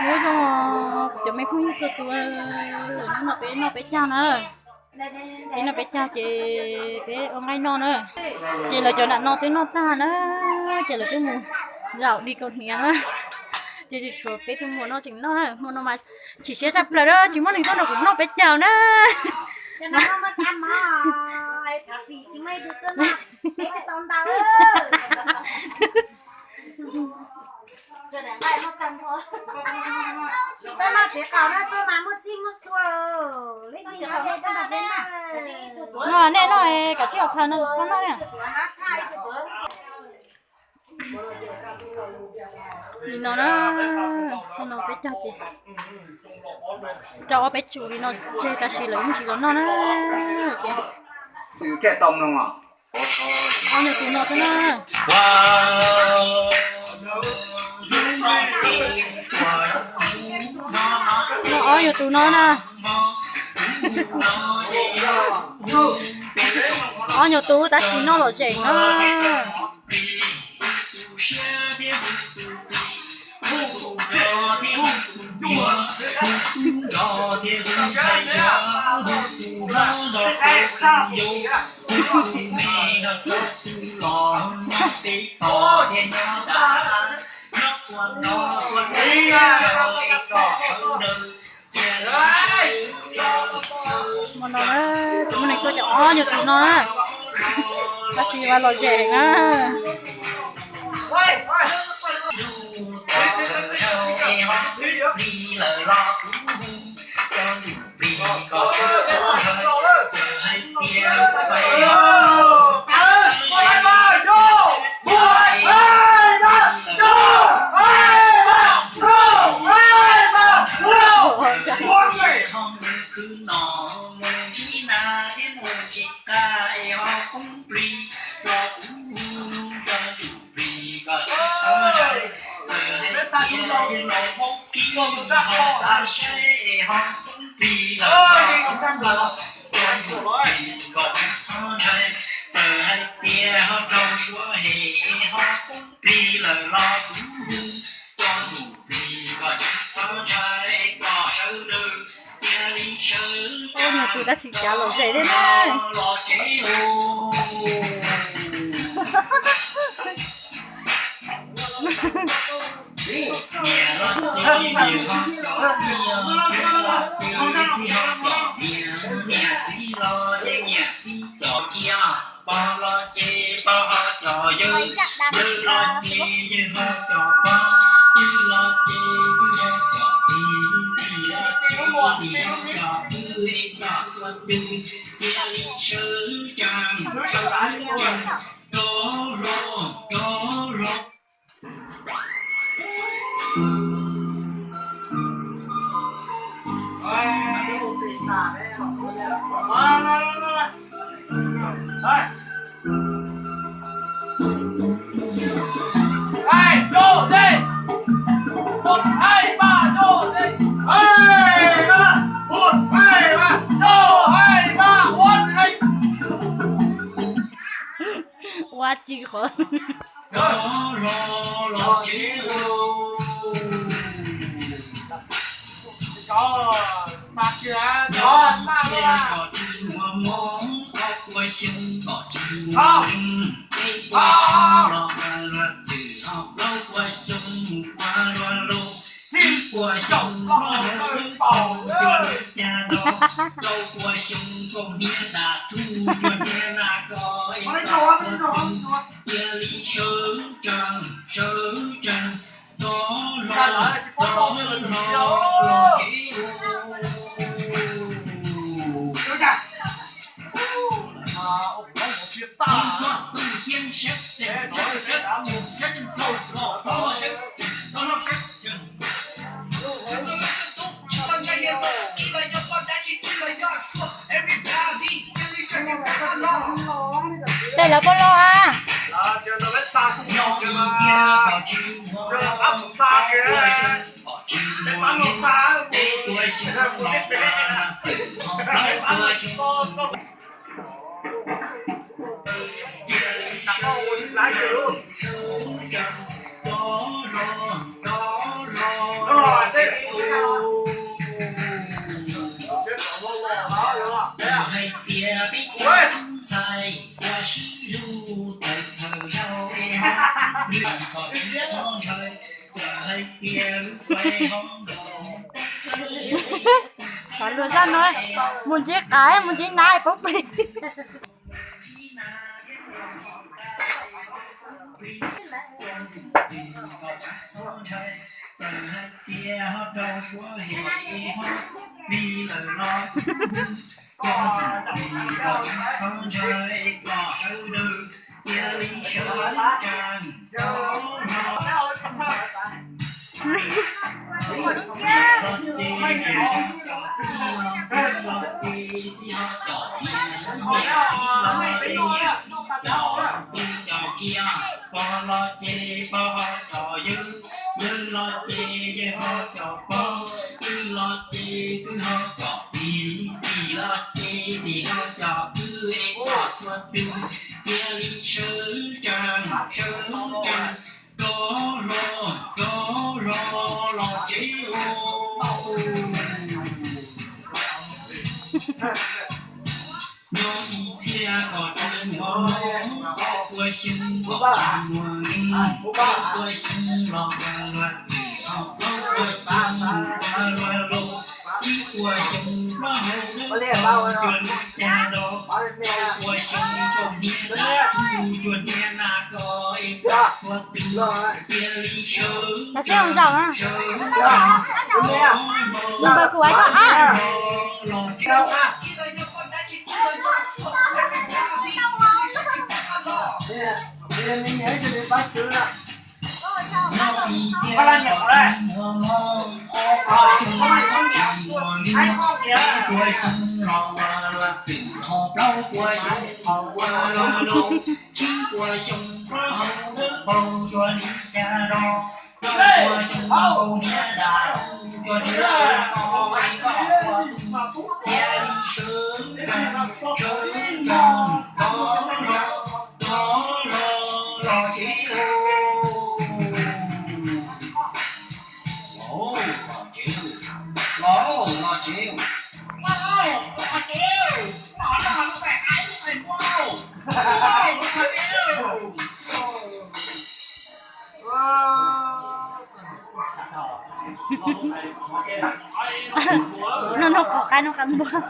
Nyob zoo kuv cov me phooj ywg txhua tus, hnub no peb noj peb caug na. Peb noj peb caug ces peb ua nqaij noj na. Ces lawv cov nram no twb noj tag na, ces lawv twb mus zaum di kaus hniav na. Ces tsis tshuav peb tus muam no tseem noj na, hmo no mas chim siab tshaj plaws na, tsis muaj neeg tuaj nrog kuv noj peb caug na. No nej noj, kav tsij os, noj ne. Li no na, no peb caug ces rau ob peb tsum li no tseg, tab sis lawv yeej tsis los noj na. Ces ob nyuag tus no xwb na. No ob nyuag tus no na. Ob nyuag tus tab sis noj lom zem na. Hmo no na, muaj neeg tuaj cov ob nyuag tus no na, tab sis mas lom zem heev na. Tus tab sis cav lom zem thiab na. Ua tsis qhov. Tej lawv puas los a? Xav luag zaj no, mus ntsib qav mus ntsib nab poob plig. Pog los ces pog ho cov yawg, yawg los ces yawg ho cov pog, kwv los ces kwv ho cov tij, tij los ces tij ho cov kwv, es kom txhua tus cia li sawv tsees, sawv tsees, rov hlo, rov hlo los tsev os. Nyob ib txhia kom tau muaj mob, ob pua xyoo kom tau muaj nkeeg, peb pua xyoo los ua luag txwm, plaub pua xyoo ua luag loj, tsib pua xyoo plaub hau dawb paug cua li cas dos, rau pua xyoo kaum hniav dab tug cua hniav nas kos, es kom txhua tus cia li sawv tsees, sawv tsees, rov hlo los tsev. Nyob ib txhia kom tau muaj mob, ob pua xyoo kom tau muaj nkeeg, peb pua xyoo los ua luag txwm, ho plaub pua xyoo los ua luag loj, tsib pua xyoo plaub hau dawb paug cua li cas dos, rau pua xyoo kaum hniav dab tug cua hniav nas kos, es kom txhua tus cia li sawv tsees, sawv tsees, rov hlo, rov hlo los tsev os. Los, los tsev, los tsev. Noj noj qos qaib noj qos npua.